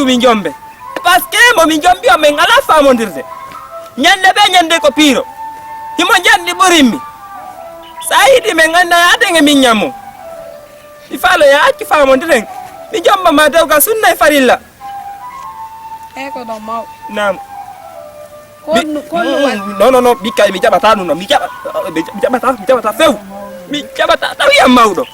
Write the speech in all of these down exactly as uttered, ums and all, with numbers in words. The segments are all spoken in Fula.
Min jombe. Parce que mo min jombi on, min alaa faamondirde. Ñande ɓe ñande ko piiro. Himo njanndi ɓurimmi. So a yiɗi min annda yaaden e min ñammo. Mi faalo ya accu faamondiren. Mi jomba ma dewgal sunna e farilla. Eyi ko ɗon mawɓe. Naam. Ko honɗum, ko honɗum waɗi? Non, non, non, mi kay mi jaɓataa ɗum ɗon. Mi jaɓa, mi jaɓataa, mi jaɓataa few. Mi jaɓataa taw yam mawɗo.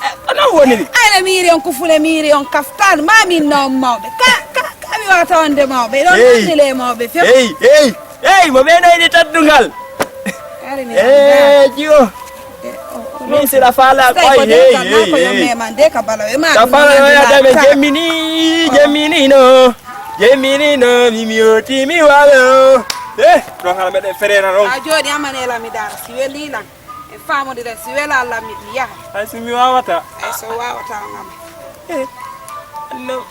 Eh, ko non woniri. Ay, no miiri on kufule, miiri on kaftaan, ma min non mawɓe. Ka, ka, ka mi wata wonde mawɓe. Ɗon nanni le mawɓe few. Hey, hey, hey, mo ɓe no ini taddungal. Ari mi Eh, jiwo. Min sila fala koy, hey, hey, hey. Ka fala no ya dame jemmini, jemmini no. Jemmini no, mi mi oti, mi wala. Eh, ɗon hala meɗen ferena ɗon. A jooɗi amane la mi dara, si weli lan. En faamodira, si wela Allah mi, mi yaha. Ay, si mi wawata. Ay, so wawata on ama. Eh, no.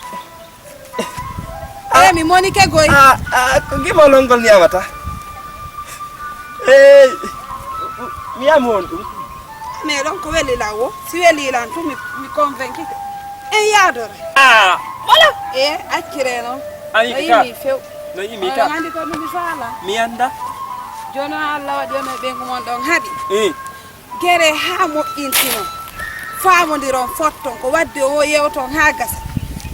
Eh, mi monike goy. Ah, ah, ko gimol on ngol mi yamata. Eh, mi yami on ɗum. Mais ɗon ko weli lan wo, si weli lan tu mi, mi convaincu. En yaadore. Ah, voilà. Eh, accire non. Ayi, no ka. Yimi few. No yimi ka. Oɗon anndi ko ɗum mi faala? Mi annda. Jooni o Allah waɗi on e ɓeyngu mon ɗon haɗi. Eh. Gere haa moƴƴintino. Faamondiron fotton ko wadde o yewton haa gasa.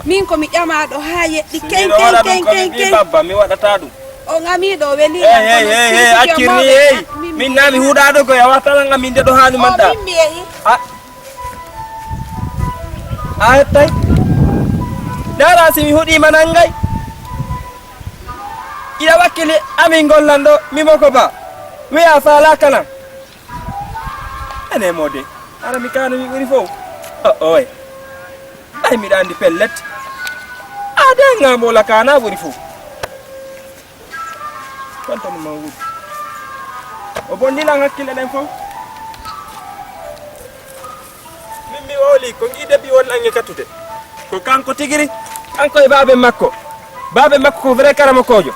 Min ko mi ƴamaaɗo haa yeɗɗi. Si ken, miɗo ken, waɗa ɗum ken, ko mi ken, ɓii ken. Babba, mi waɗataa ɗum. On amiiɗo o weli. Eh, lan eh, kono eh, eh, si accir ni, eh. Min, min naa mi huuɗaaɗo ko yawata lan amin nde ɗo haa mi manɗa. Min mbiyeyi. Ah. A hettay? Ndaara si mi huɗiima nanngay. Iɗa wakkili amin ngollan ɗo, mi moko ba. Wi'a faalaaka lan. Ene mo de. Ara mi kaano mi ɓuri fow. O, oy. Ay miɗa anndi pellet. A de ŋaamola kaana ɓuri fow. Tonton Mawudu. O bonni lan hakkille ɗen fow. Min mi wowli ko ngi debbi won lan e kattude. Ko kanko tigiri, kanko e baaben makko. Baaben makko ko vrai karamokoojo.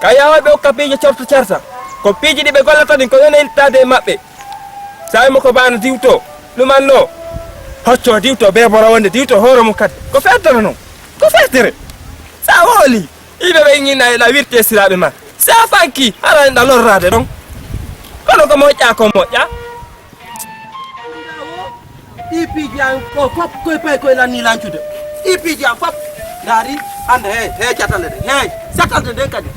Ka yawayɓe okka piijo corto carta. Ko piiji ɗi ɓe gollata ɗin ko yone iltaade e maɓɓe. Saawi mo ko baana diwto, ɗumanno. Hocco diwto, be boro wonde diwto hoore mum kadi. Ko feertere non. Ko feertere. Sa wowli. Iɓe ɓe inginna e ɗa wirti e siraaɓe ma. Si a fanki, hara en ɗa lorraade ɗon. Kono ko moƴƴa, ko moƴƴa. Ɗi piiji an ko fof koye payi koye lanni lancude. Ɗi piiji an fof. Ndaari, hannde, hey, hey, catalde de. Hey, catalde de kadi.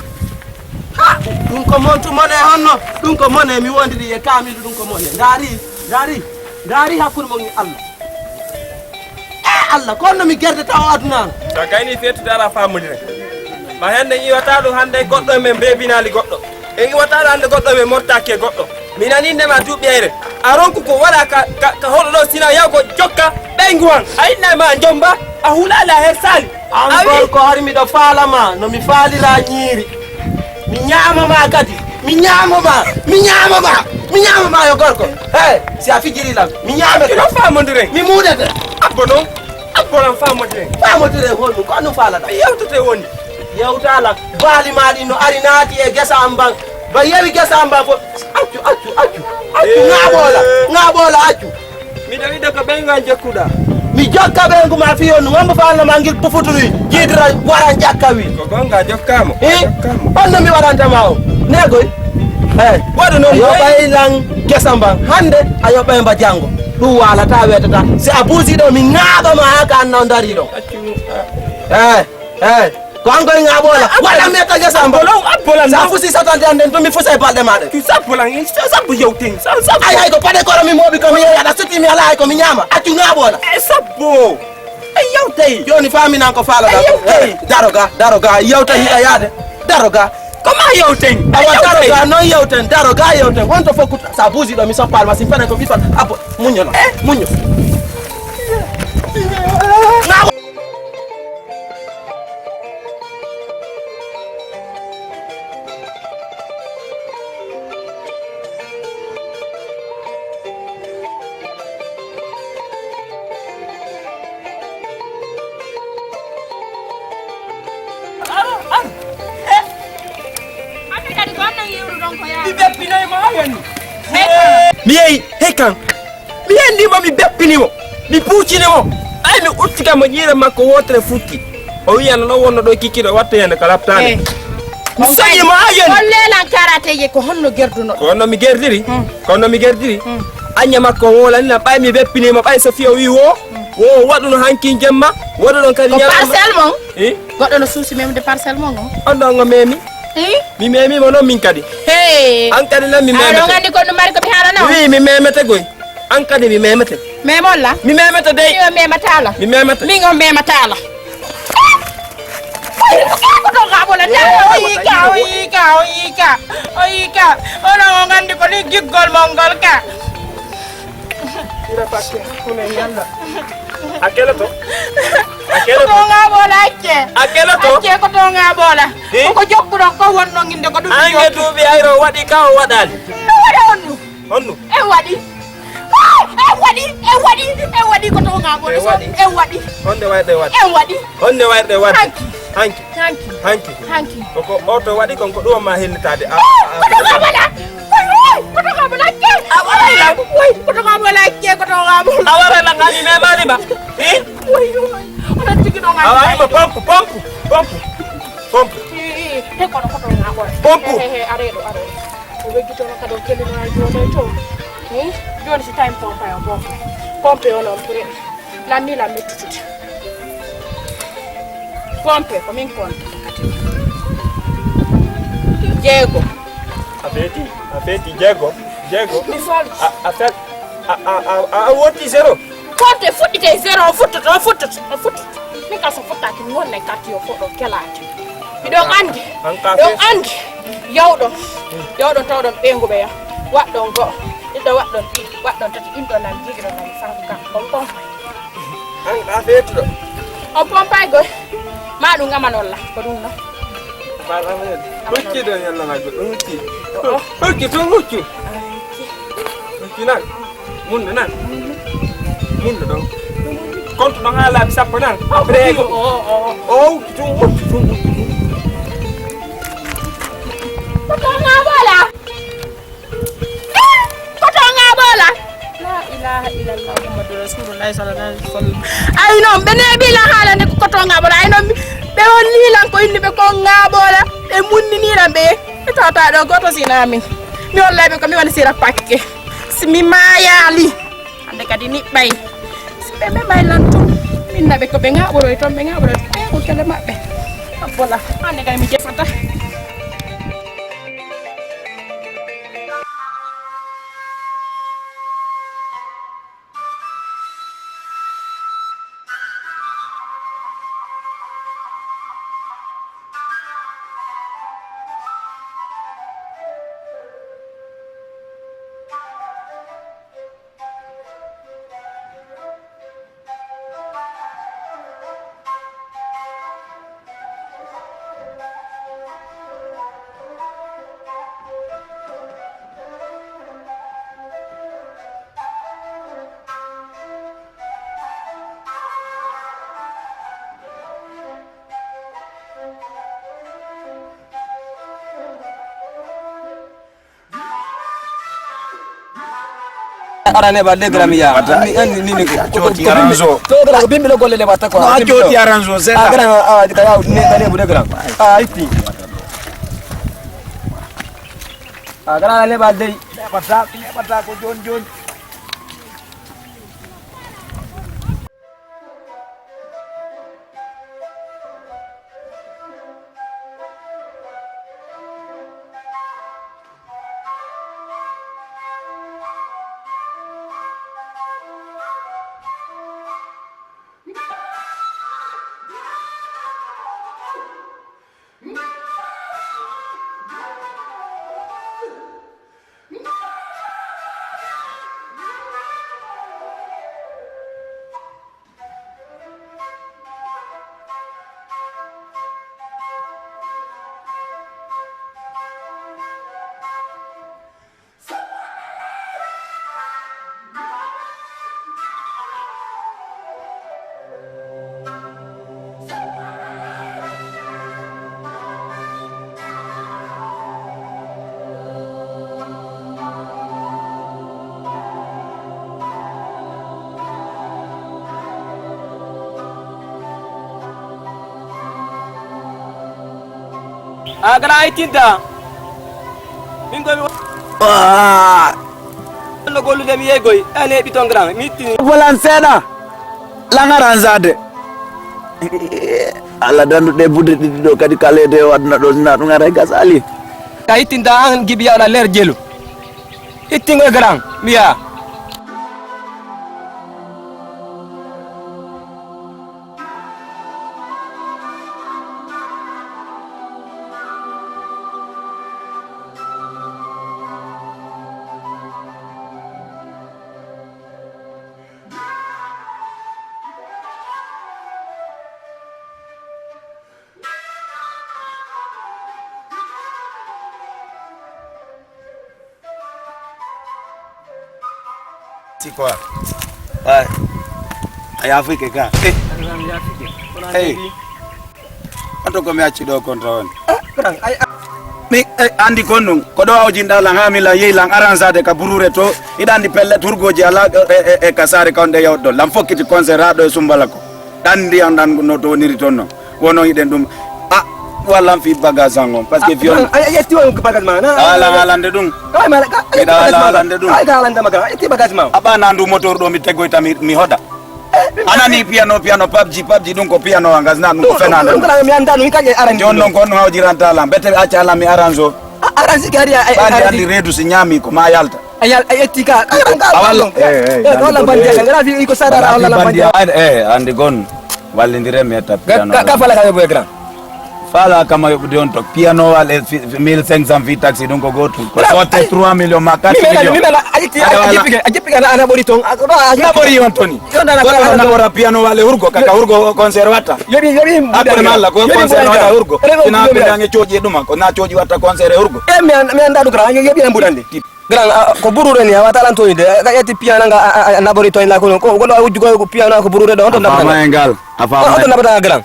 Ha, ɗum ko montu mone honno? Ɗum ko mone mi wondiri e kaamilu, ɗum ko mone. Ndaari, ndaari, ndaari hakkunde mon e Allah. E Allah, kono mi gerde taw aduna. Sa gayni fettude ala famudire. Ma hande iwata ɗum hande goɗɗo men bebinali goɗɗo. E iwata ɗum hande goɗɗo men mortaki e goɗɗo. Mi nani nde ma duuɓi hayre. A ronku ko waɗa ka, ka, ka hoɗo ɗo sina yaw ko jokka ɓeygu an. A inna ma jomba, a hulala her sali. An gorko hari miɗo faala ma, no mi faalira ñiiri. Mi ñaama ma kadi. Mi ñaama ma. Mi ñaama ma. Mi ñaama ma yo gorko. Hey, si a fijiri lan, mi ñaamete. Kino famodiren. Mi muudete. Abbo non. Abbo lan famodiren. Famodiren honɗum? Ko honɗum faalata? Mi yewtete woni. Yewta lan. Baali ma ɗin no ari naati e gesa am ban. Ba yewi gesa am ban fof. Accu, accu, accu. Accu, eh. Ŋaaɓoola. Ŋaaɓoola, accu. Miɗo wiɗa ko ɓeyngu an jokkuɗa. Mi jokka ɓeyngu ma fii on, wonmo faalno ma ngil bufuturi, jiidira, wara jakka wi. Ko gonga jokkaamo. Eh? Jokkaamo. Honno mi waɗanta ma o? Negoy. Eh. Waɗu non. A yoɓay lan gesa mban. Hande, a yoɓay mba jango. Ɗum waalata weetata. Si a buusi ɗo, mi ŋaaɓa ma haa ka anna o dari ɗo. Accu. Eh. Eh. Ko an koye ŋaaɓoola. Waɗa meta gesa am. Bolon, a bolan. Sa fusi satante an den, to mi fusa e balɗe maaɗa. Ki sa bolan, sa, sa bu yewten. Sa, sa bu. Ay, ay, ko paɗe koro mi mooɓi ko mi yeeyi, aɗa suti mi alaa hay ko mi ñaama. Accu ŋaaɓoola. E sabbo. E yewtay. Jooni faaminan ko faalaɗa. E yewtay. Eh, daro ga, daro ga, yewta hiɗa yaade. Daro ga. Ko ma yewten. Awa daro ga, non yewten, daro ga yewten. Wonto fof kuta. Sa buusi ɗo, mi soppaali ma, si fene ko ɓifan. Abbo, muñño non. Eh. Muñño. Mi yehi, hey kan. Mi henndi mo, mi beppini mo, mi puucini mo. Ɓay mi uddika mo, ƴiire makko wootere futti. O wiyan no wonno ɗo kikkiɗo watta hende ko laptaande. Eh. Mi soƴi mo ayon. On leelan karateeje ko honno gerduno? Ko honno mi gerdiri? Hmm. Ko honno mi gerdiri? Hmm. Aña makko wolani lan ɓay mi beppini mo ɓay Sofiya wi wo. Hmm. Wo waɗuno hankin jemma. Waɗuɗon kadi ko ñaama. Parcelle mon? Eh? Goɗɗo no suusi memde parcelle mon on? On ɗon o memi? Eh? Mi memi mo noon min kadi. Hey. An kadi nan mi memete. Aɗa on anndi ko ɗum mari ko mi haalana on? Mi wi mi memete goy. An kadi mi memete. Memolla? Mi memete dey. Min on memataala. Mi memete. Min on memataala. Ko to gabola na o yika o yika o yika o yika. Ono on anndi ko ni giggol mon ngol ka. Ira pakke kune yalla. A keloto. A keloto. Ko to gabola acce. A keloto. Acce ko to gabola. Eh? Ko jokkuɗon ko wonno nginde ko ɗum. Ange duuɓi ayro waɗi ka o waɗani. No waɗa on ɗum? Honno? En waɗi. Ah, en waɗi, en waɗi, en waɗi ko to gabola. En waɗi. En waɗi. Honde wayde waɗi. En waɗi. Honde wayde waɗi. Hanki. Hanki. Hanki. Hanki. Hanki. Koko oto waɗi kon ko ɗum ma hellitaade. Ah, ah, ko to gabola. Ko to gabola ke. A waɗay lan. Woy, ko to gabola ke, ko to gabola. A waɗay lan ani me mali ba. Eh? Woy, woy. Onon tigi ɗo ngani. A waɗay ma pompe, pompe, pompe. Pompe. Eh, eh, eh. He kono ko to gabola. Pompe. He, he, he, areɗo, areɗo. O weggitono kadi o kellinora joɗoy to. Hmm? Joni si tawi pompe o pompe. Pompe o noon pure. Lanni lan mettitude. Pompe ko min konta kadi. Jeego. A feeti, a feeti jeego, jeego. Mi fal. A, a fel, a, a, a, a wotti zéro. Konte fuɗɗite zéro, o futtoto, o futtoto, o futtoto. Min ka so futtaaki mi wonna e quartier o fof ɗo kelaade. Miɗo anndi, miɗo anndi, yawɗon, yawɗon tawɗon ɓeynguɓe ya, waɗɗon go'o, ɗiɗo waɗɗon ɗiɗi, waɗɗon tati, ɗin ɗo nan jigiɗon nan farko kam, on pompa. An ka feetuɗo. On pompay goy, ma ɗum amanolla, ko ɗum non. Hokki ɗo yalla ma goɗɗo hokki. Hokki tun hokki. Hokki nan. Munde nan. Munde ɗon. Konto ɗon haa laabi sappo nan. Prego. O, o, o. O utti tun, utti tun, utti tun. Ko to ŋaaɓola? Eh, ko to ŋaaɓola? La ilaha illallah Muhammadu Rasulullah sallallahu alaihi wasallam. Ay non, ɓe neeɓi la haalande ko to ŋaaɓola. Ay non, ɓe on liilan ko inni ɓe ko ŋaaɓola. Ɓe munniniran ɓe. Ɓe tawata ɗo goto sina min. Mi hollay ɓe ko mi woni sira pakke. Si mi maayaali. Hannde kadi niɓɓay. Si ɓe memay lan tun, min naɓe ko ɓe ŋaaɓoroy toon, ɓe ŋaaɓoroy toon, ɓe ko kele maɓɓe. Abbola, hannde kadi mi jefata. Ara ne ba de gram ya. Ni ni ni. Ko ti aranzo. To gra ko bimbi lo golle le batta ko. Ma ko ti aranzo se. A gra a ka ya ne ka ne bu de gram. A ipi. A gra ne ba de. Batta, batta ko jon jon. A gara a ittinta. Min ko mi Ah! Ɗo gollude mi yeegoy. A neeɓi ton grand. Mi ittini. Bolan seeɗa. Langaran zade. Allah dandu ɗe budde ɗiɗi ɗo kadi kaleede o aduna ɗo sina ɗum ara gasali. A ittinta an gibi yaɗa leer jelu. Ittingo e grand. Mi yaa. Siko a. Ay. A yaafuike ka. Eh. Hey. Anto ko mi acci ɗo kontra on. Mi eh, andi kon ɗum ko ɗo awjinɗa lan ha mi lan yehi lan aransade ka burure to. Hiɗa andi pelle turgoji ala e, e, e ka saare ka on ɗe yawɗo lan fokkiti concert ha ɗo e sumbala ko. Ɗan ndiyan ɗan no to woniri ton non. Wono hiɗen ɗum. A wallan fi bagage an on parce que fiyon. A yetti on ko bagage ma na. Ala alande ɗum. Ay mala ka. Hiɗa ala alande ɗum. Ay ka alande ma ka yetti bagage ma. Aba na ndu motor ɗo mi teggoyta mi mi hoda. Anani piano piano pabji pabji ɗum ko piano an gasna ɗum ko fenande. Ɗum kala mi anda ɗum kaje aran. Jon non kon hawjiranta lan bete acca lan mi aranzo. Aranzi kari ay. Andi andi redu si ñami ko ma yalta. A yal a yetti ka a yal ka a walla. Eh eh walla bandi a gara fi ko sara walla bandi. Eh andi gon wallindire mi etta piano ka fala ka yobo grand. Fala kama yobo de on to piano wal e mille cinq cents fi taxi ɗum ko gotum ko sotte trois millions ma quatre millions. Mi mela a yetti a jippi a jippi ana ana bori ton. Na bori on toni. Ko na bora piano wal e hurgo kaka hurgo concert watta. Yobi yobi. Après malla ko concert watta hurgo. Ina pendange coji e ɗuma ko na coji watta concert e hurgo. E mi anda ɗum grand yobi en ɓurande. Grand ko burure ni a wata lan toñi de ka ƴetti piano nga a nabori toñi la kono ko goɗɗo a wujju ko piano ko burure ɗo on to nabata fama e ngal a fama on to nabata grand.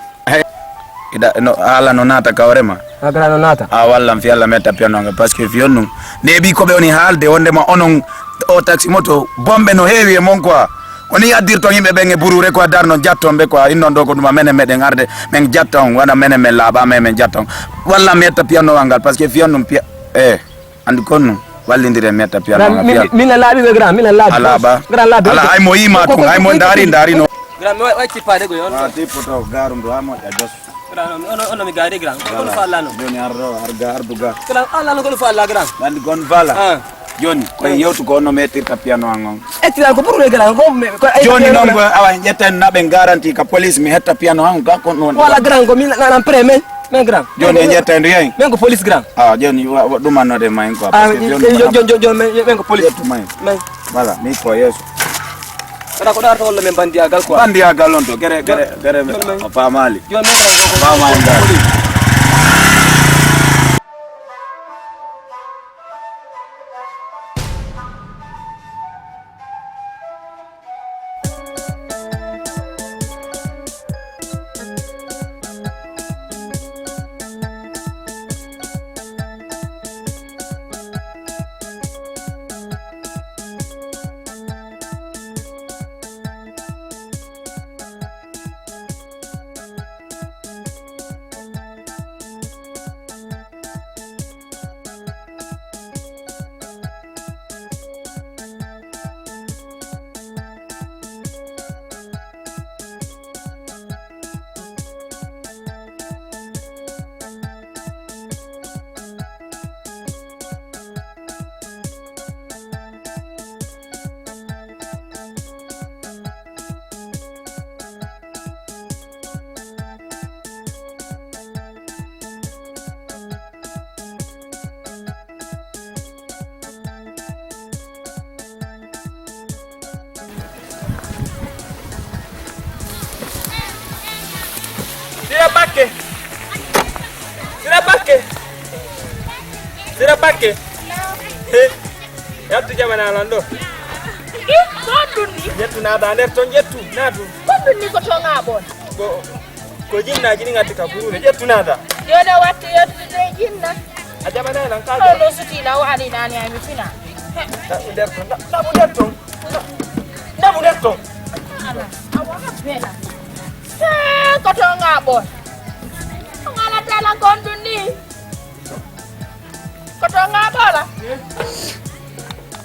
Ida no ala no nata ka orema a grand no nata a wallan fi alla metta piano nga parce que fi on ɗum nde ɓi ko ɓe woni haalde wondema onon o taxi moto bomɓe no heewi e mon quoi. Woni addirton yimɓe ɓen e burure quoi darnon jatton ɓe quoi innon ɗo ko ɗum a menen meɗen arde men jatta on wona menen men laaɓa men men jatta on walla metta piano wal ngal parce que fi on ɗum pia e Andi kon no wallindire metta piano nga piano. Mina laabi be grand mina laabi. Ala ba. Grand laabi. Ala ay mo yima tun ay mo dari dari no. Grand mi wacci pade go yon. Wa ti poto garum do amo ya jos. Grand on on mi gari grand. Ko fa lano. Joni ardo arga arduga. Grand ala no ko fa la grand. Andi gon bala. Ah. Joni ko yewtu ko no metti ta piano angon. Etti ko pour le grand ko. Joni non ko awa jeten nabe garanti ka police mi hetta piano an ga kon non. Wala grand ko mi na na premier. Men grand. Joni en ƴetta en riyayi. Men ko police grand. Ah joni ɗumannoɗe ma en quoi. Ah joni joni men ko police. Ƴettu ma en. Men. Voilà mi ko yeeso. Kala ko ɗarta walla men bandiyagal quoi. Bandiyagal on to gere gere gere a famali. Joni men ko famali ngal. Sira Bakke! Sira Bakke! Sira Bakke! He! Yaltu jamana lan ɗo. Ɗum ni? Ƴettu naata nder ton ƴettu naatu. Ko ɗum ni ko toŋa ɓon? Ko ko jinnaaji ɗi ngatti ka buruure ƴettu naata. Joni o watti yettude e jinna. A jaɓanay lan ka. O ɗo suti law ani nani ay mi fina. Naɓu nder ton naɓu nder ton. Naɓu nder ton. Ala. Awa bela. He ko toŋa ɓon? Ko ngalata lan kon ɗum ni. To ŋaaɓoola.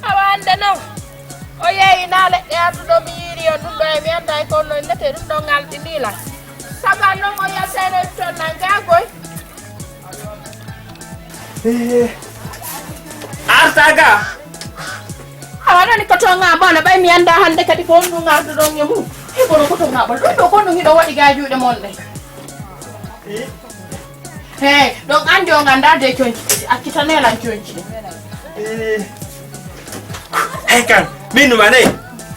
Awa annde noon. O yeeyi naa leɗɗe arduɗo mi yiiri on ɗum ɗo e mi annda e kono noon nete ɗum ɗo ŋalɗi nii la. Sabu noon o yaltayno toon nan gaagoy. Arta ga. Awa ɗoni ko to ŋaaɓoola ɓay mi annda hannde kadi ko on ɗum arduɗon e mum. Hiboro ko to ŋaaɓoola ɗum ɗo ko ɗum hiɗo waɗi ga e juuɗe mon ɗe. Hey, ɗon anndi on anndaa de conci, accitanelan conci. Hey kan, min numa ne.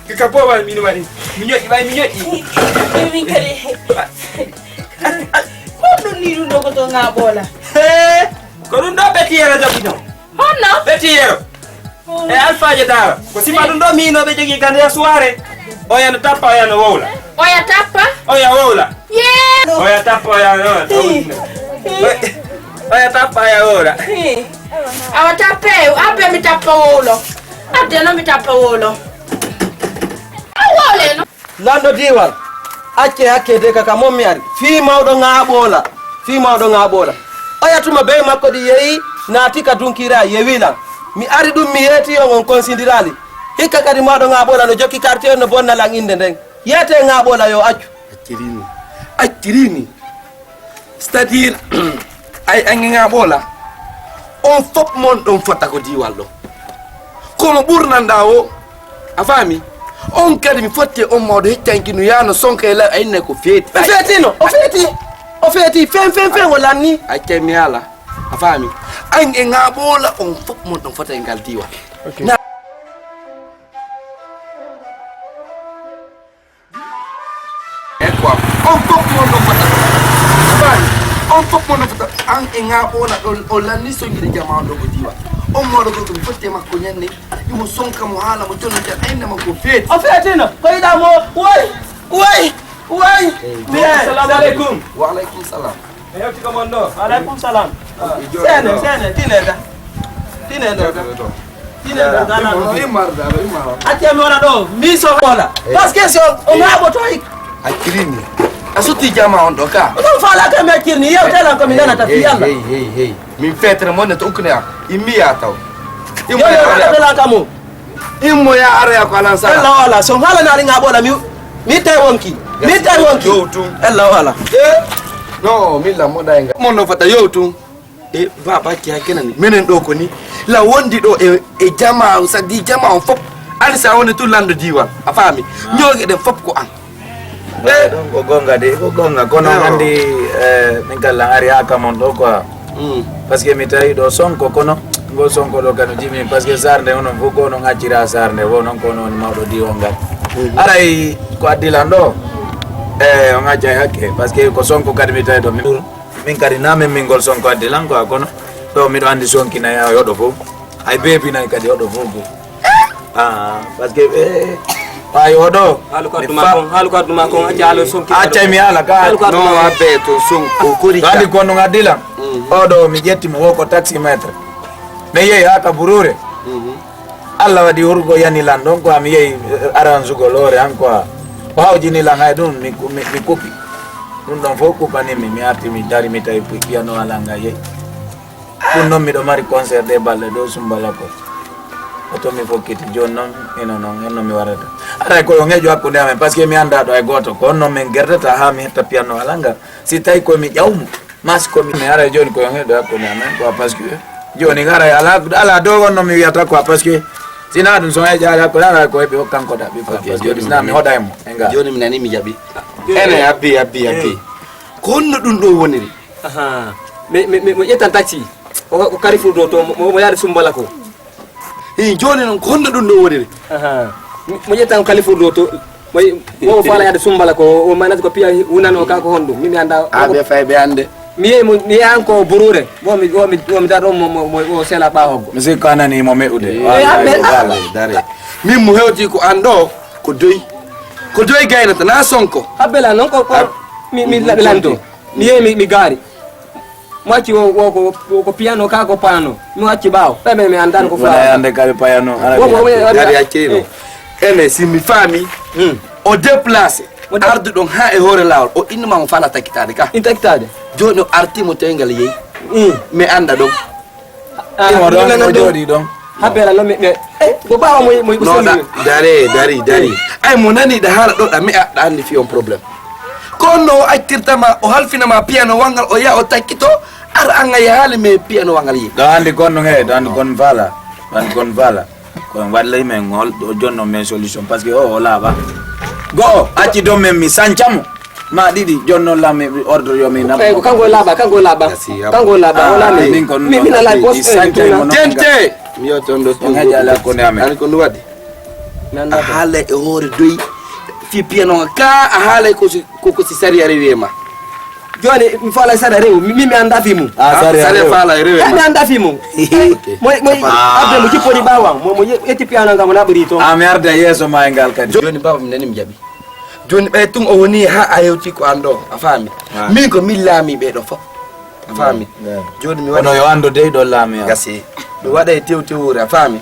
Kaka boba min numa ne. Mi ñoƴi ɓay mi ñoƴi. Min kadi. Honɗum ni ɗum ɗo ko to ŋaaɓoola? Hey, ko ɗum ɗo ɓe tiyere jogi ɗon. Honno? Ɓe tiyero. E alfaaje daara. Ko sifa ɗum ɗo miino ɓe jogi gande e suwaare. Oya no tappa oya no wowla. Oya tappa? Oya wowla. Yee! Oya tappa oya no. Oya tappa oya wowla. Awa tappe, abbe mi tappa wowlo. Abde no mi tappa wowlo. A wowle no. Lanɗo diiwal, acce hakke de kaka mon mi ari. Fii mawɗo ŋaaɓoola, fii mawɗo ŋaaɓoola. Oya tuma bee makko ɗi yehi, naati ka dunkiira, yewi lan. Mi ari ɗum mi yeeti on, on konsindiraali. Hikka kadi mawɗo ŋaaɓoola no jokki karti on no bonna lan innde nden. Yeetee ŋaaɓoola yo accu. Accirini, accirini. C'est-à-dire, ay ange ŋaaɓoola, on fop mon ɗon fota ko diiwal ɗo. Komo ɓurnanɗa o, a faami? On kadi mi fotti e on mawɗo heccanki no yaano sonka e law aynne ko feeti. O feetino, o feeti, o feeti, fen, fen, fen, o lanni. Accay mi haala, a faami? Ange ŋaaɓoola, on fop mon ɗon fota e ngal diiwal. Quoi. On fof mo no fota. Bari. On fof mo no fota. An e ŋaaɓoola ɗon o lanni soñirde jama on ɗo ko diwa. On mawɗo gorko mi fotti e makko ñande. Imo sonka mo haala mo jono jan aynde makko feeti. O feetino ko yiɗa mo woy woy woy. Assalamu alaikum. Wa alaikum salam. E hewti ko mon ɗo. Alaikum salam. Sene sene tineda. Tineda. Acce mi wona ɗo mi so wona parce que so o ŋaaɓoto hik. A kirini. A sutti jama on ɗo ka. Ɗum faala ka mi accirni yewtelan ko mi nanata fi yalla. Hey hey hey. Min fetere mon ne to ukkune am. Immi ya taw. Immo ya ara. Ɗolan ka mo. Immo ya ara ya ko alan sala. Ella wala so hala na ringa bola mi mi tay wonki. Mi tay wonki. Yowtu. Ella wala. No mi la mo dai nga. Mon no fata yowtu. E baba ki hay kenani menen ɗo ko ni la wondi ɗo e, e jama on sadi jama on fof. Ani sa woni tun lanndo diiwal a faami. Ñooge ɗen fof ko an. Ɗum ko gonga de ko gonga kono anndi min kala ari ha kamon ɗo quoi. Parce que mi tawi ɗo sonko kono ngo sonko ɗo kano jimi parce que sarde onon fof ko onon accira sarde wo noon ko onon woni mawɗo diiwal ngal. Aray ko addilan ɗo. E on accay hakke parce que ko sonko kadi mi tawi ɗo. Min kadi na min min ngol sonko addi lan quoi kono ɗo miɗo anndi sonkina ya hoɗo fof hay beebinay kadi hoɗo fof goo. Ah, parce que eh, ɓaawi hoɗo. Haalu ko adduma kon, haalu ko adduma kon, acca haala sonki. Accay mi haala ka. Haalu ko adduma non kon. Abbe to sonko kori ka. Kadi kono ngaddi lan. Oɗo mi ƴetti mo woko taximètre. Mi yehi ha ka burure. Allah waɗi hurgo yani lan ɗon quoi mi yehi arrange ugo loore an quoi. O hawjini lan hay ɗum mi mi kupi. Ɗum ɗon fof kupanimmi mi arti mi dari mi tawi piano ala nga yehi. Ɗum noon miɗo mari concert ɗe balɗe ɗo sumbala ko oto mi fokkiti jooni noon ino noon henno mi warata. Aray koyo ngeƴo hakkunde amen parce que mi annda ɗo hay gooto ko honno min gerdata haa mi hetta piano ala ngal si tawi komi ƴawmo masi komi mi aray jooni koyo ngeɗo hakkunde amen quoi parce que jooni aray ala ala dow honno mi wiyata quoi parce que sina ɗum so heƴaali hakkunde aray ko heɓi hokkanko ɗaɓɓi quoi parce que sina mi hoɗa e mo e ngal jooni mi nani mi jaɓi. Ene abbi abbi abbi. Ko honno ɗum ɗo woniri? Ahan. Mi mi mi mo ƴettan taxi. O o Carrefour ɗo to mo mo yaade Sumbala ko. Hi joni non ko honno ɗum ɗo woniri? Ahan. Mi- Mo ƴettan Carrefour ɗo to. Mo mo o faala yaade Sumbala ko o manat ko piya hunano ka ko honɗum. Mi mi anda. A ɓe fay ɓe ande. Mi yehi mo mi yehi an ko Burure. Mo mi mo mi mo mi dar ɗon mo mo mo o sela ɓa hoggo. Mi sikko a nani mo meɗude. Eh, aɓe- Dare. Min mo hewti ko an ɗo ko doy. Ko doy gaynata na sonko. Abbela non ko ko mi mi lanto. Mi yehi mi- mi gaari. Mo acci o o ko o ko piano ka ko pano. Mo acci ɓaawo. Ɓe ɓe mi andano ko wala fala. Yande kadi payano ala Wo- wo- wo- Dari accino. Ene si mi faami o déplacé ardu ɗon ha e hoore lawol o innuma mo fala takkitaade ka. In takkitaade. Joni o arti mo tewgal yeyi. Mm. Mi anda ɗon. Imo ɗon, imo jooɗi ɗon. Habbela no mi mi. Eh, ko bawa mo mo ko no da dari dari dari. Ay mo nani da hala do da mi a da andi fi on problème. Ko no actirta ma o halfina ma piano wangal o ya o takkito ar anga ya hali me piano wangal yi. Do andi kon no he do andi kon vala. Do andi kon vala. Ko en waɗlay men ngol ɗo jonno men solution parce que o o laaɓa. Go'o acci don men mi sanca mo. Ma ɗiɗi jonno lammi ordre yo mi nam. Eyyi ko kanko laaɓa kanko laaɓa. Kanko laaɓa o laami. Min kon min alay poste. Tente. Mi yotton ɗo on haja ala ko ne amen. Ani ko ndu waɗi. A haalay e hoore doyi fi piyano ka a haalay ko si ko ko si sariya rewi e ma. Joni mi fala sada rew mi mi anda fi mum. Ah, sare sare rew. Fala rew. Mi anda fi mum. Mo mo abde mo jipponi bawa mo mo yetti piano ngam na buri to. Ah, mi arda yeso ma e ngal kadi. Joni bawa mi nani mi jabi. Joni be tun o woni ha a hewti ko ando a fami. Min ko min laami be do fo. A fami. Joni mi wona yo ando dey do laami. Gasi. Mi wada e tew tewure a fami.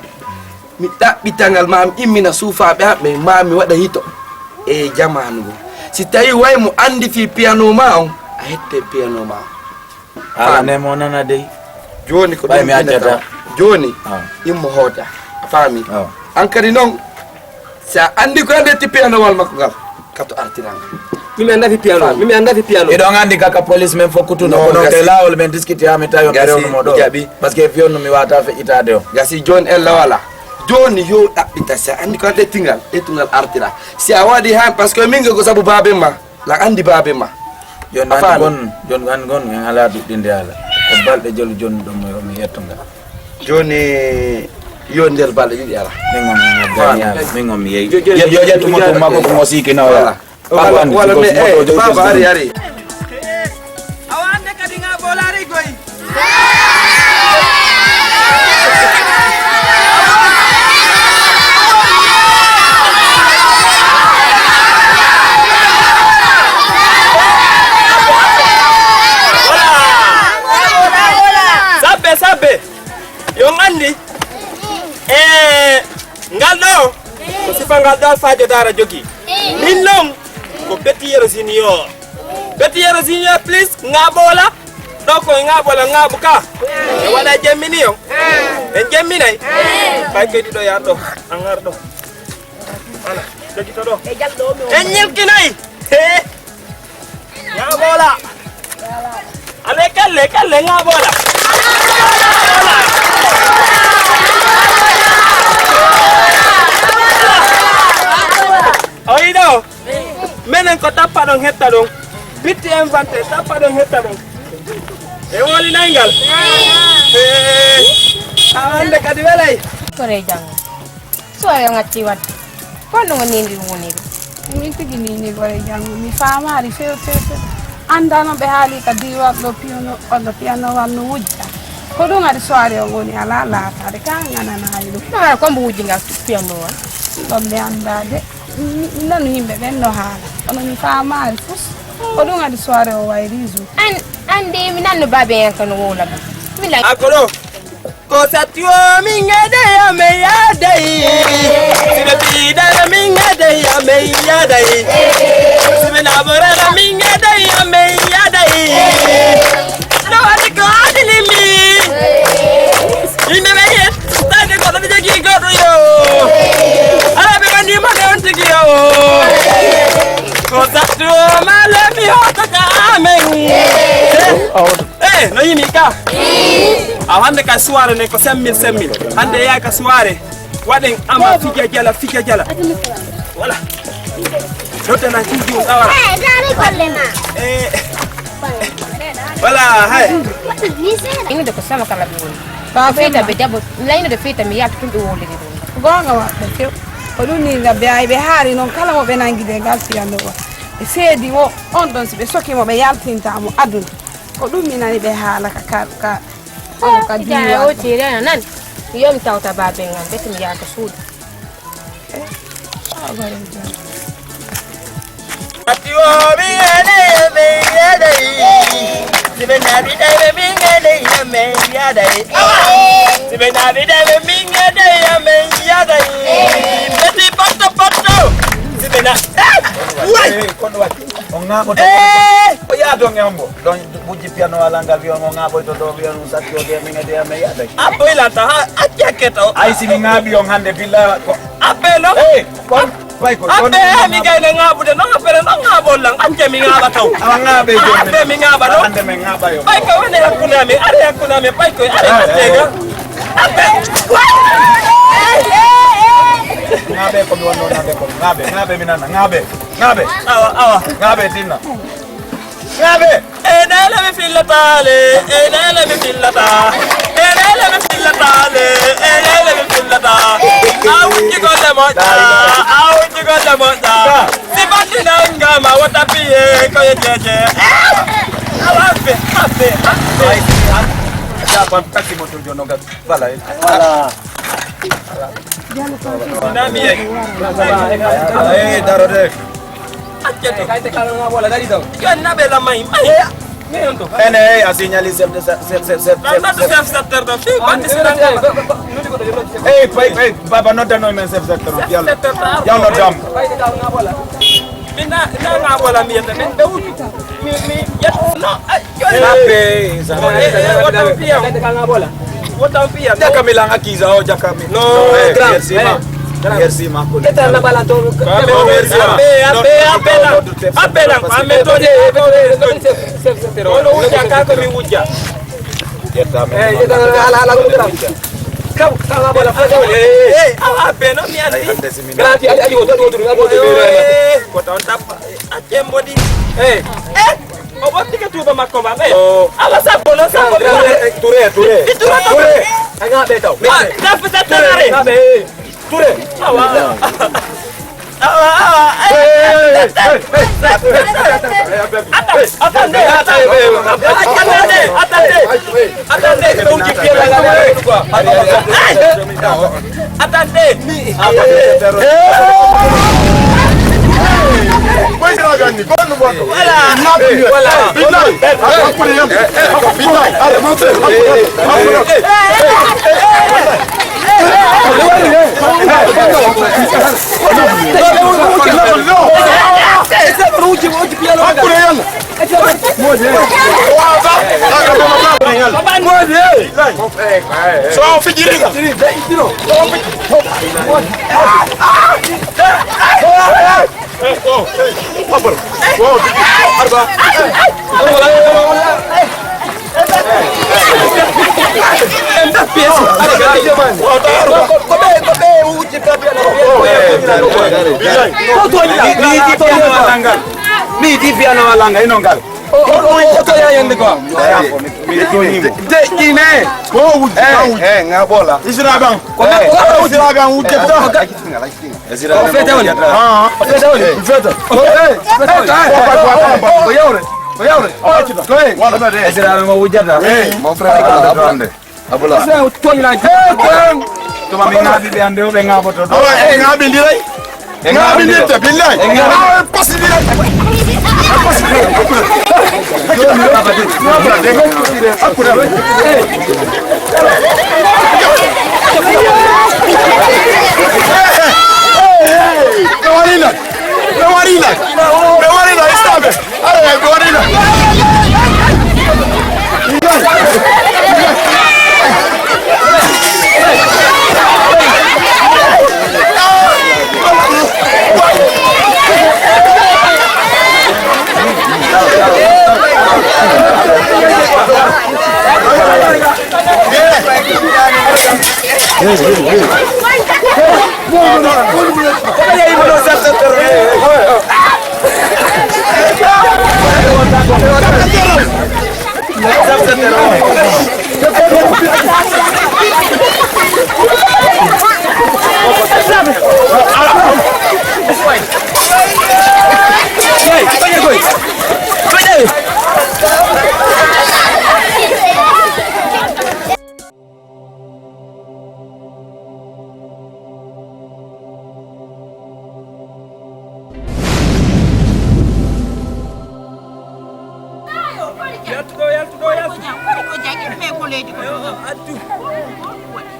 Mi ɗaɓɓitangal ma mi immina suufaaɓe am ɓe ma mi waɗa hito e jamaanu ngu. Si tawi way mo anndi fii piano ma on a hette piano ma on. Ala ne mo nana dey. Jooni ko ɗum innata jooni. Immo hoota a faami. An kadi noon si a anndi ko anndi etti pianowal makko ngal kato artiranga. Mimi annda fi piano mimi annda fi piano. Iɗon anndi kaka police men fof kutuno kono ke laawol men discuté ha mi tawi on ɓe rewnumo ɗo. Parce que fiyonno mi wata feƴƴitade on. Gasi jooni ella wala. Jooni yo ɗaɓɓita si a anndi ko a ƴettingal ƴettungal artira si a waɗi han parce que min ko sabu baabe ma la anndi baabe ma. Jooni anndi gon jooni anndi gon en ala duɗɗinde ala ko balɗe jelu jooni ɗum mi yetto ngal. Jooni yo nder balɗe ɗiɗi ala. Min on mi yeyi min on mi yeyi. Yo ƴettu moto makko ko mo siiki nawla. Wala wala me eh baba ari ari. Awa hande kadi nga bolari goy. Sabbe sabbe. Yo nganndi e ngal ɗo ko sifa ngal ɗo alfaajo daara jogii. Min noon ko Petit Yero Junior. Petit Yero Junior plus ŋaaɓoola ɗo ko ŋaaɓoola ŋaaɓu ka e waɗa jemmini o en jemminay. Ɓay kay ɗiɗo yar ɗo an ar ɗo. Ala jogito ɗo en ñilkinay. Ŋaaɓoola. Ale kalle kalle ŋaaɓoola. Oyi ɗo menen ko tappa ɗon hetta ɗon. Bitti inventé tappa ɗon hetta ɗon. E woli nayngal. A hande kadi welay. Kore janngo. Soirée on acci wadde. Kono ɗum o neendi ɗum woniri. Min tigi nini gore janngo mi faamaari few few few. Annda noon ɓe haali ka diwal ɗo piano walla piano wal no wujja. Ko ɗum adi soirée o woni alaa laataade ka ngananaali ɗum. Ɗum ara kombo wujji ngal piano wal. Ɗon ɓe anndaade. Mi nanu yimɓe ɓen no haala kono mi faamaari fus. Ko ɗum adi soirée o wayri jour. An anndi mi nanno baabe en kano wowla ɗum. Mi la. Akoɗo. Ko satti o min ngedey amen yaadey. Siɓe piidara min ngedey amen yaadey. Siɓe naɓorara min ngedey amen yaadey. No waɗi ko adili mi. Yimɓe ɓe yet tande goɗɗo ɓe jogii goɗɗo yo. Ala ɓe wandima ɓe on tigi yo. Ko satti o malemi hotaka amen. Eh, no yimi ka. Aw hande ka soirée ne ko cinq mille cinq mille. Hande yaay ka soirée. Waɗen ama fija jala fija jala. Voilà. Dotana tigi on awara. Eh, dari golle ma. Eh. Voilà, hay. Inde ko sama kala ɓe woni. Ba feta ɓe dabo layno de feta mi yalta tun ɓe woliri ɗum. Gonga waɗɓe few. Ko ɗum ni ngam ɓe ayi ɓe haari noon kala mo ɓe nangi de ngal fiyando o. E seedi o on ɗon si ɓe soki mo ɓe yaltinta mo aduna. Ko ɗum mi nani ɓe haala ka ka ka ka diwa. O tiri a nan. Yo mi tawta babe ngal bete mi yaaka suudu. Ati o mi yadai mi yadai. Sibe na bi dai mi yadai mi yadai. Sibe na bi dai mi yadai mi yadai. Beti patto patto. Sibe na. Wai. On ŋaaɓoto. Eh, o ya Ɗon e hombo? Ɗon bujji piano ala ngal, wiyon o ŋaaɓoyto ɗo, wiyon o satti o de, min e de, amen yaada. Abbo ilanta, ha, acci hakke taw. Ay, si mi ŋaaɓi on hannde, billahi ko. Abbe no? Hey, kon, pay ko, kon. Abbe, eh, mi gayna ŋaaɓude, non, abbe, non ŋaaɓol lan, acce mi ŋaaɓa taw. Awa ŋaaɓe jom. Abbe, mi ŋaaɓa, non? Hannde men ŋaaɓa yo. Pay ko woni hakkunde amen, are hakkunde amen, pay ko, are hakkega. Abbe. Ŋaaɓe ko mi wonno, ŋaaɓe ko, ŋaaɓe, ŋaaɓe mi nana, ŋaaɓe, ŋaaɓe. Awa, awa. Ŋaaɓe tinna. Ŋaaɓe! Ey, nayla mi fillataale, ey, nayla mi fillata. Ey, nayla mi fillataale, ey, nayla mi fillata. A wujji golle moƴƴa, a wujji golle moƴƴa. Si bandi nangama, wota piye, ko ye jeje. Awa, abbe, abbe, abbe. Ay, si an, japan taxi moto jono gat. Voilà. Voilà. Nami, eh. Ay, daro de. Acce to. Kayte kala na wala dari daw. Yo naɓe la may, may. Me on to. Ene, eh, a signali chef de se-, chef, chef, chef, chef, chef. Chef secteur do. Fi bandi sina. Eh, pay, pay, baba, nodda no men chef secteur. Yalla. Yalla dam. Kayte kala na wala. Mina, na, na wala mi yata. Men dawutu. Mi, mi, yat, no, ay, yo. Abe, sa. Eh, eh, wota fiya. Kayte kala na wala. Wota fiya. Jaka mi langa kiza o, jaka mi. No, eh, grand. Merci, ma. Merci, ma. Keta na bala to. Abe, abe, abe, abe, abe, abe, abe, abe, abe, abe, abe, wujja ka ko mi wujja. Jetta men. Eh, jetta ala, ala ko dara. Kam, kam, wala fa. Eh, awa, abe, no, mi andi. Garanti, ali, ali, wotu, wotu, wotu. Eh, ko ton tappa. Acce mbodi. Eh. Eh. O ɓotti ka tuuba makko ma, ɓe. Oh. Ala sabbo, no sabbo, eh, eh, Touré, Touré. Touré, Touré. Anga ɓe taw. Ah, def sa Touré. Anga ɓe, eh. Touré. Awa. Awa, awa. Eh, eh, eh, eh, eh. Attends, attendez, attendez. Attendez, attendez. Attendez, que vous dites bien la vérité, quoi. Attendez. Voilà. Voilà. So fijiri ka. Mi di piano alanga, ino ngal. O, o, o, o, to ya yande quoi. Mi toni mo. De, de, ine. Ko wujji, eh, ko wujji. Eh, nga bola. Isra ban. Ko, eh, ko, ko wujji. Isra ban wujji ta. O fete woni. Ah. O fete woni. O fete. O, eh, o fete woni. Ko yawre. Ko yawre. O acci ta. Ko, eh. Wala de. Isra mo wujjata. Eh. Mon frère, ko ande. Abula. Tuma mi ŋaaɓi ɓe annde o ɓe ŋaaɓoto ɗo. Awa, e ŋaaɓi ndi rey. E ŋaaɓi ndi te billahi. E ŋaaɓi. Awa, e pasi ndi rey. E pasi ndi rey. Hakkunde. Hakkunde. Hakkunde. Ɓe wari lan. Ɓe wari lan. Ɓe wari lan. Islaɓe. Yaltu ɗo, yaltu ɗo, yaltu. Ko jam, ko jam, ko jam, iɗum e ko leydi ko. Yo, addu. Ko ɗum waɗi.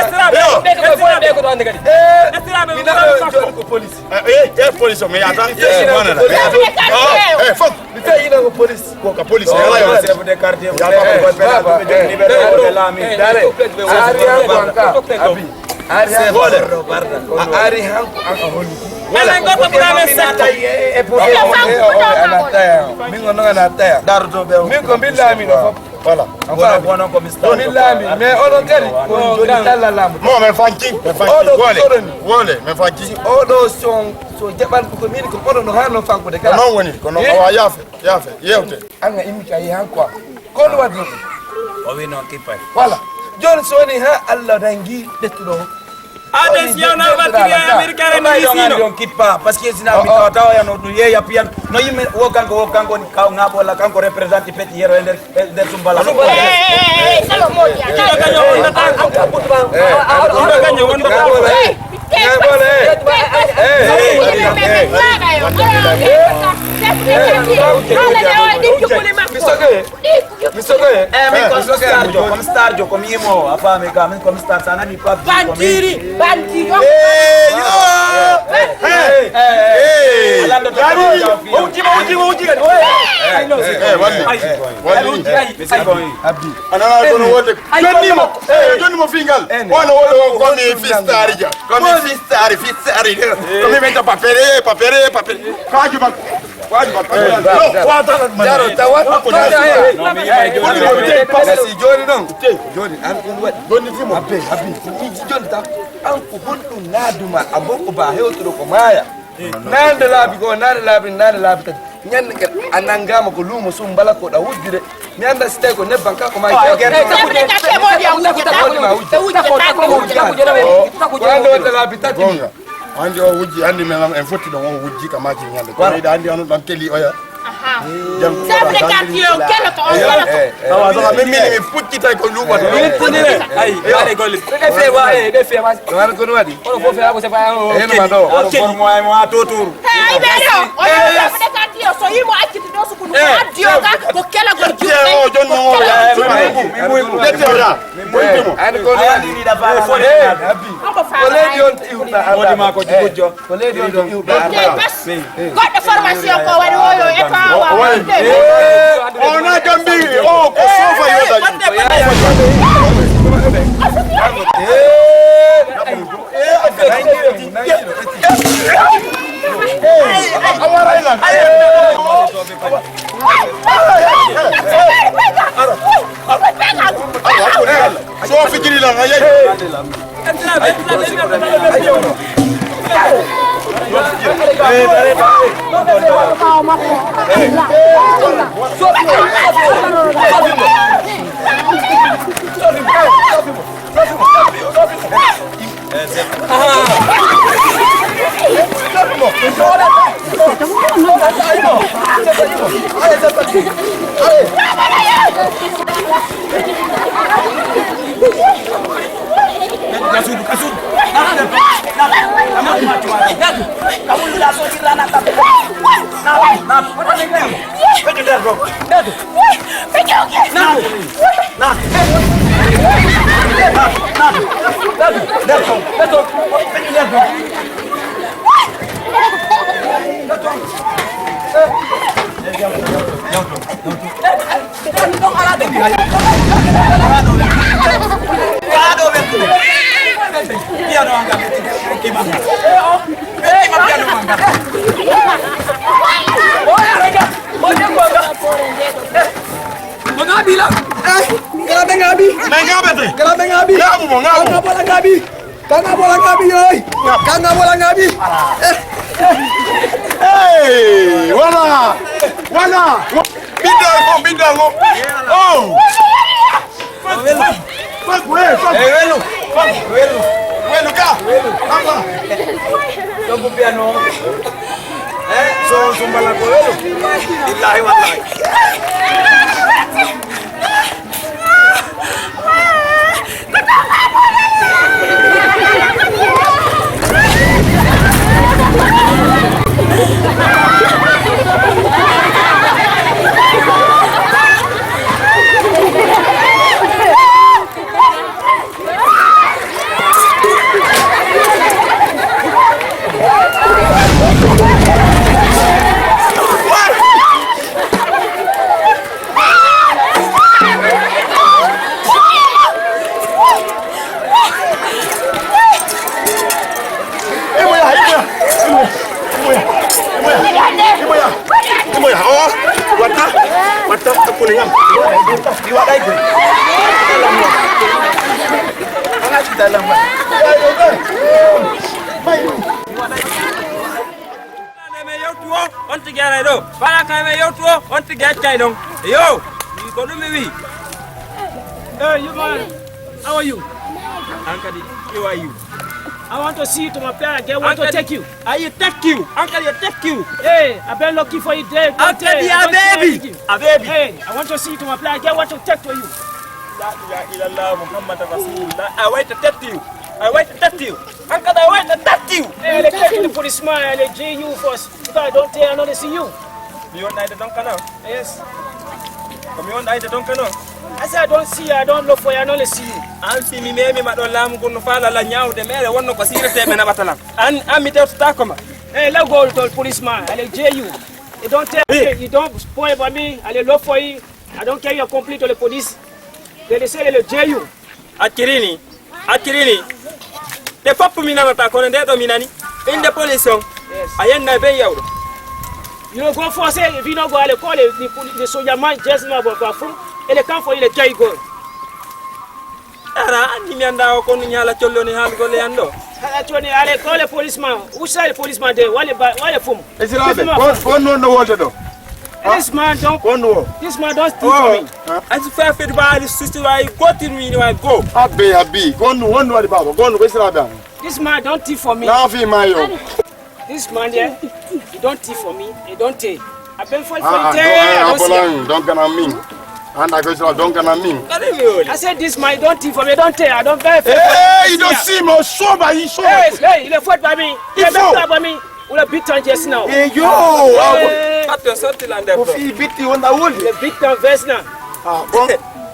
Estiraaɓe, ɓe ko, ɓe ko, ɓe ko ɗo hannde kadi. Eh, estiraaɓe, mi nana joni ko police. Eh, eh, police o, mi yaata. Eh, wonana. Eh, eh, fok. Mi tawi ina ko police. Ko ka police. Oh, yala, yala. Chef de quartier. Yala, yala. Baba, eh, baba, eh, numéro de la mi. Eh, dale. Ari han ko an ka. Abi. Ari han ko an ka holi. Wala. Ala goto ɓurano e sakka. E pour. Min ko noon ana taya. Daroto ɓe. Min ko mbilla mi no fop. Voilà. Wona, wona ko mi star. Min laami, mais onon kadi ko joni dalla laamu. Mo men fanki, men fanki. Oɗo wole. Wole, men fanki. Si oɗo son, so jaɓan ko min ko oɗo no haano fankude kala. Ko noon woni, ko noon. Eh? Awa yaafe, yaafe, yewte. An a immi ka yi han quoi. Ko no wadno? O wi noon kippay. Voilà. Joni so woni ha Allah dangi ɓettuɗo o. Ates yewna battiri américain en ni sino. On kippa parce que sina mi tawa tawa yano ɗum yeeya piyan no yimɓe wo kanko wo kanko woni kaw ŋaɓola kanko représente peti yero e nder e nder sumbala. Salo moƴƴa. Ɗiɗo kañum wondatanko. Ɗiɗo kañum wondatanko. Misoge. Eh, min ko star jo, comme star jo, comme yimo, a faami ka, min comme star, sa nani pap. Bandiri, bandiri. Eh, yo. Eh, eh. Alando to. Uji, uji, uji. Eh, walli. Walli. Abdi. Anana kono wonde. Jonni mo. Eh, jonni mo fingal. Wala wala ko mi fistari ja. Ko mi fistari, fistari. Ko mi menta papere, papere, papere. Kaju bak. Jaro, tawa. Si joni noon, joni an ɗum waɗi. Abbe, abbe, miiji joni tan, an ko honɗum naaduma a bokko ba hewtuɗo ko maaya. Nande laabi goo, nande laabi, nande laabi tati. Ñande kadi a nanngama ko luumo sum mbala ko ɗa wujjude. Mi annda si tawi ko nebban ka ko ma. Ko hannde wonde laabi tati. Andi o wujji, andi men en fotti ɗon o wujji ka maaki ñande. Kono iɗa andi on ɗon keli oya. Chef de quartier o kelo to on kelo to. Awa so min mini mi puccitay ko luuɓata. Min puccitay. Ay, ay golle. Ko ɗe fewa, eh, ɗe fewa. Ko har ko wadi. Kono fof fewa ko c'est pas un. Eno ma do. Kono formo ay mo a totour. Ay be do. O chef de quartier so yimo acciti do sukunu ko addi o ka ko kela gol juuɗe. O jon mo. Goɗɗo formation ko waɗi oyo e ko awa. On a jambi o ko sofa yoda. So fikiri la ngaye. Mo ngaɓi la. Eh, ngala ɓe ngaɓi. Mais ngaɓete. Ngala ɓe ngaɓi. Ngaɓu mo ngaɓu. Kanga bola ngaɓi. Kanga bola ngaɓi yoy. Kanga bola ngaɓi. Eh. Hey, voilà. Voilà. Bidda mo, bidda mo. Oh. Fuck, fuck, fuck, fuck. Eh, welu. Fuck, welu. Welu ka. Welu. Kanga. Jogu piano. Eh, so, so mbala ko welo. Billahi wallahi. Imoya, imoya, imoya, imoya, imoya, imoya, oh, watta, watta, takkule ngam, mi waɗay ko. Ala ci dalam. May. Ɓaade men yewtu o, on tigi aray ɗo. Ɓaade kay men yewtu o, on tigi accay ɗon. Yo, ko ɗum mi wi. Hey, you man, how are you? An kadi, you are you. I want to see you to my place. I get what to take you. I take you. An kadi, I take you. Hey, I've been looking for you there. An kadi, a baby. A baby. Hey, I want to see you to my place. I get what to take for you. La ilaha illallah Muhammad Rasulullah. I wait to take you. I wait to take you. An kadi a waɗi no tatti. Eh, le kadi policeman, le J U first. If I don't tell, I don't see you. Mi wonɗa ede donka non. Yes. Ko mi wonɗa ede donka non. I say I don't see you, I don't look for you, I don't see you. An si mi memi ma ɗo laamu gonno fa lala ñaawde mere wonno ko siirete ɓe naɓata lan. An, an mi tewtata ko ma. Eh, let go to policeman, le J U. You don't tell me, you don't spoil for me, I look for you. I don't care your complaint to the police. They, they say le J U. Accirini, accirini. Te foppu mi nanata kono nde ɗo mi nani. Inde police on. Yes. A yenna be yawɗo. You know, go for say, if you no go, I'll call the, the, the soldier man, just now, but for food, and they come for you, they carry go. Ara, anni mi anda o kono ñaala collo ni haalugol e an ɗo. Hala coni, I'll call the policeman. Which side the policeman there? Wale ba, wale fum. Esiraɓe, ko, ko noon no wolde ɗo? This man don't, Ko noon? This man don't steal for me. Asi fa feti ba ali susti wa i gotin mi ni wa go. Abbe abi, ko noon won waɗi baba, ko noon ko esiraɓe an. This man don't thief for me. Na fi mayo. This man there, he don't thief for me. He don't take. I been for Ah, ah, don't, I don't see abolan, don't gonna mean. And I go to don't gonna mean. I said this man don't thief for me. Don't take. I don't buy. Hey, you don't see me sober, he sober. Hey, hey, you left what by me? You left by me. Ula bitan just now. Eh, yo, Eh. Attention, Tilande. Ko fi bitti wonda woli. Le bitan vest na. Ah, bon.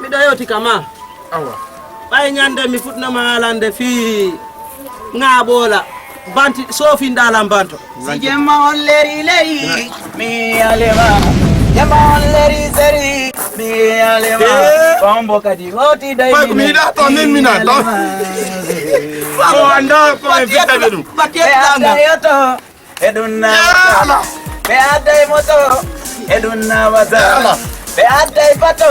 Miɗo yewti ka ma. Awa. Ɓay ñande mi fuɗnoma haalande fii ŋaaɓoola banti soofinɗaalan banto. Si jemma on leri leri, mi alema. Jemma on leri seri, mi alema. Eh. Kombo kadi woti dai. Ɓay ko mi yiɗa to min minan to. O anda ko e fittaɓe ɗum. Ɓe adda yoto. E ɗum na ɓe adday moto. E ɗum na wasa. Ɓe adday bato.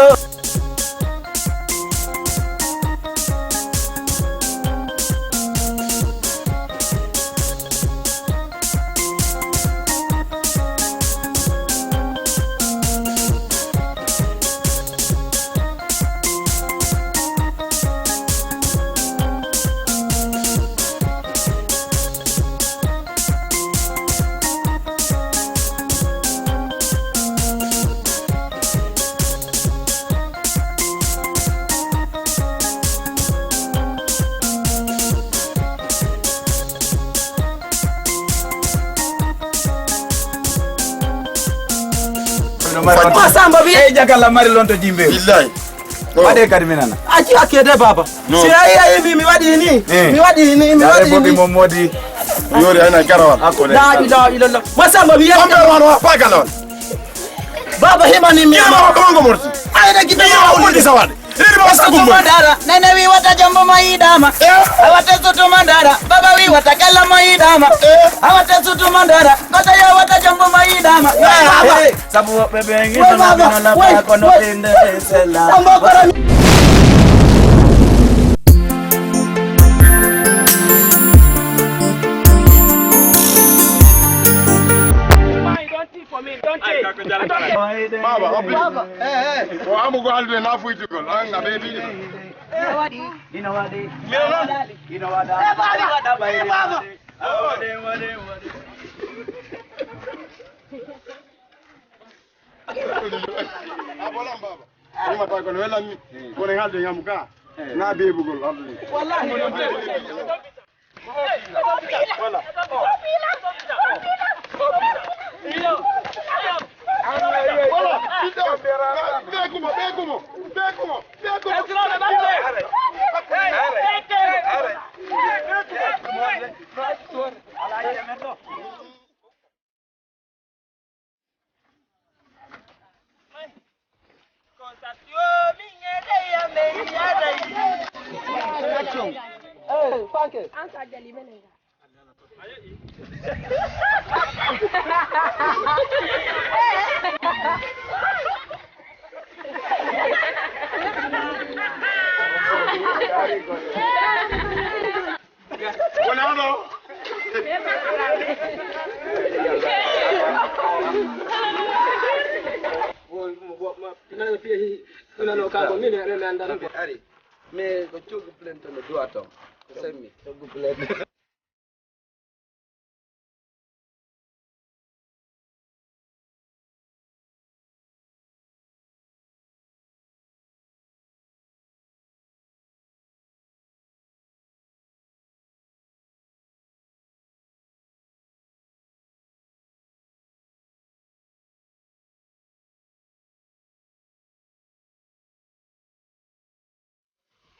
Masamba wi. Ey, jakalla mari lonto jimbe. Billahi. Waɗe kadi mi nana. Acci hakke de, baba. No. Si ayi, ayi, mi, mi waɗi ni. Eh. Mi waɗi ni, mi waɗi ni. Bobi mo modi. Yori ana garawal. La ilaha illallah. Masamba wi. Ambe wan wa pagal on. Baba himani mi. Yama ko ngo morti. Ay na gita. Yama ko ndi sawade. Iri ba sa gumbo. Mandara, nene wi wata jambo ma yiɗama. Eh. A wata sutu mandara, baba wi wata kala ma yiɗama. Eh. A wata sutu mandara, kota ya wata jambo ma yiɗama. Eh, baba. Eh, sabu woɓɓe ɓe ngino na bino na ba kono tinde sela. Ambo kora. Baba, baba. Eh, eh. O amu go alde na fuitugol. Anga be bi. Ina waɗi. Ina waɗa. Ina waɗa. Ina waɗa. Waɗa. Waɗa. A bolam baba. Ima ta kono welanmi. Kono ngalde ñamu ka. Na bebugol alde. Wallahi. Voilà. Voilà. Ɓe kumo, ɓe kumo, ɓe kumo, ɓe kumo. Wala no. Nana fiye hi, nana no ka ko mine re me andara. Ari, mais ko coggu plainte no duwa ton. Ko semmi. Coggu plainte.